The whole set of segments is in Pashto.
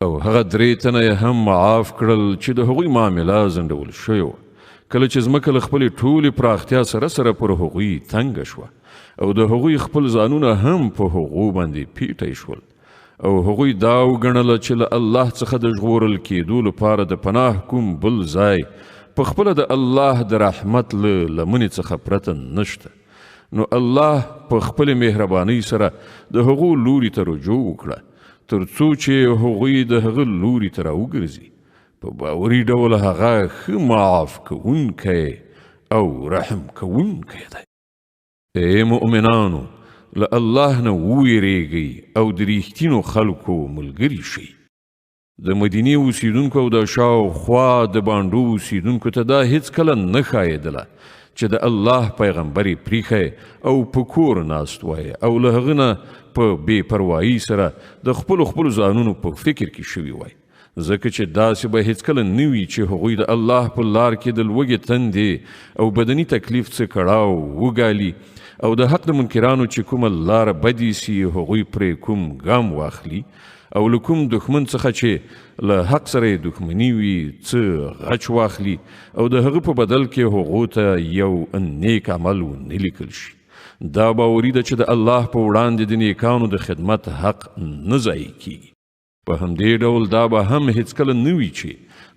او هغه درې تنه یې هم معاف کړل چې د هغوی معامله ځنډول شوې وه، کله چې ځمکه له خپلې ټولې پراختیا سره سره پر هغوی تنګه شوه او د هغوی خپل ځانونه هم په هغو باندې پیټی شول، او هغوی دا وګڼله چې له الله څخه د ژغورل کېدو لپاره د پناه کوم بل ځای په خپله د الله د رحمت له لمنې څخه پرته نشته، نو الله په خپلې مهربانۍ سره د هغو لوري ته رجوع وکړه تر څو چې هغوی د هغه لوري ته راوګرځي. په باوري ډول هغه ښه معاف کوونکی او رحم کوونکی دی. ای مؤمنانو، له الله نه وویریږئ او د ریښتینو خلکو ملګري شئ. د مدینې اوسیدونکو او د شاوخوا د بانډو اوسیدونکو ته دا هیڅکله نه ښایېدله چې د الله پیغمبر یې پریښی او په کور ناست وای او له هغه نه په بې پروایۍ سره د خپلو خپلو ځانونو په فکر کې شوي وای، ځکه چې داسې به هیڅکله نه وي چې هغوی د الله په لار کې د لوږې تندې او بدني تکلیف څه کړاو وګالي او د حق د منکرانو چې کومه لاره بدې سي هغوی پرې کوم ګام واخلي او له کوم دښمن څخه چې له حق سره یې دښمني وي څه غچ واخلي او د هغه په بدل کې هغو ته یو نیک عمل ونه لیکل شي. دا باوري ده چې د الله په وړاندې د نیکانو د خدمت حق نه ضایع کیږي. په همدې ډول دا به هم هیڅکله نه وي چې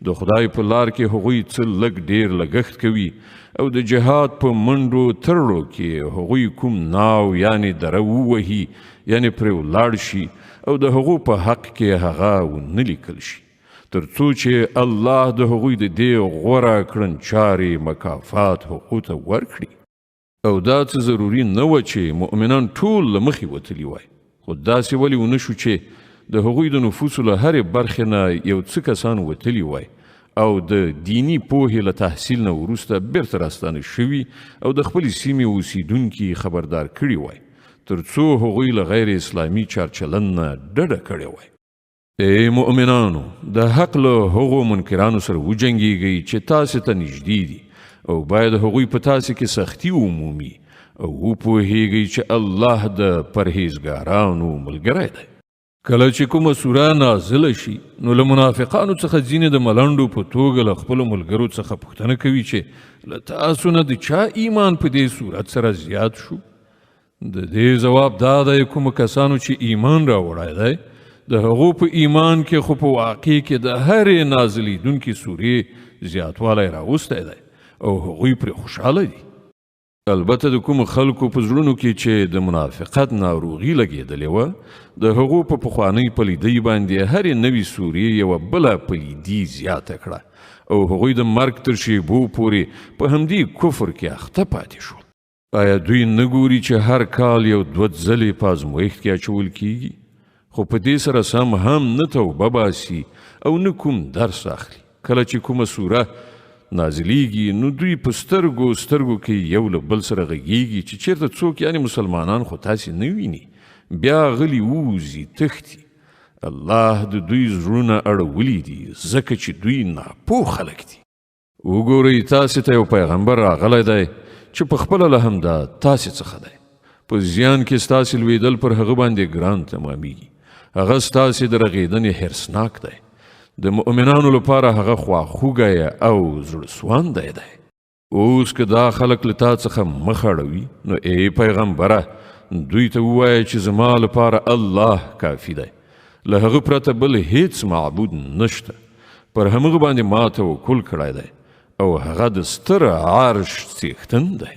د خدای په لار کې هغوی څه لږ ډیر لګښت کوي او د جهاد په منډو ترړو کې هغوی کوم ناو یعنې دره ووهي، یعنې پرې ولاړ شي او د هغو په حق کې هغه ونه لیکل شي، تر څو چې الله د هغوی د دې غوره کړنچارې مکافات هغو ته ورکړي. او دا څه ضروري نه وه چې مؤمنان ټول له مخې وتلي وای، خو داسې ولې ونه شو چې د هغوی د نفوسو له هرې برخې نه یو څه کسان وتلي وای او د دیني پوهې له تحصیل نه وروسته بیرته راستانه شوي او د خپلې سیمې اوسیدونکي خبردار کړي وای، تر څو هغوی له غیر اسلامي چارچلن نه ډډه کړې وای. ای مؤمنانو، د حق له هغو منکرانو سره وجنګیږئ چې تاسې ته نږدې دي او باید هغوی په تاسې کې سختي ومومي او وپوهیږئ چې الله د پرهیزګارانو ملګری دی. کله چې کومه سوره نازله شي نو له منافقانو څخه ځینې د ملنډو په توګه له خپلو ملګرو څخه پوښتنه کوي چې له تاسو نه د چا ایمان په دې صورت سره زیات شو؟ د دې ځواب دا دی، کومو کسانو چې ایمان راوړی دی د هغو په ایمان کې خو په واقع کې د هرې نازلېدونکې سورې زیاتوالی راوستی دی او هغوی پرې خوشحاله دي. البته د کومو خلکو په زړونو کې چې د منافقت ناروغي لګېدلې وه د هغو په پخوانۍ پلیدۍ باندې هرې نوې سورې یوه بله پلیدي زیاته کړه او هغوی د مرګ تر شیبو پورې په همدې کفر کې اخته پاتې شول. آیا دوی نه ګوري چې هر کال یو دوه ځلې په ازمویښت کې اچول کیږي، خو په دې سره سم هم نه توبه باسي او نه کوم درس اخلي. کله چې کومه سوره نازلیږي نو دوی په سترګو سترګو کې یو له بل سره غږیږي چې چیرته څوک یعنې مسلمانان خو تاسې نه ویني، بیا غلي ووځي تښتي. الله د دوی زړونه اړولي دي ځکه چې دوی ناپوه خلک دي. وګورئ، تاسې ته یو پیغمبر راغلی دی چې په خپله له همدا تاسې څخه دی. په زیان کې ستاسې لوېدل پر هغه باندې ګران تمامیږي. هغه ستاسې د رغېدنې حرصناک دی. د مؤمنانو لپاره هغه خواخوږی او زړه سواندی دی. اوس که دا خلک له تا څخه مخ اړوي نو ای پیغمبره دوی ته ووایه چې زما لپاره الله کافي دی، له هغه پرته بل هیڅ معبود نشته، پر همغه باندې ما توکل کړی دی او هغه د ستر عرش څښتن دی.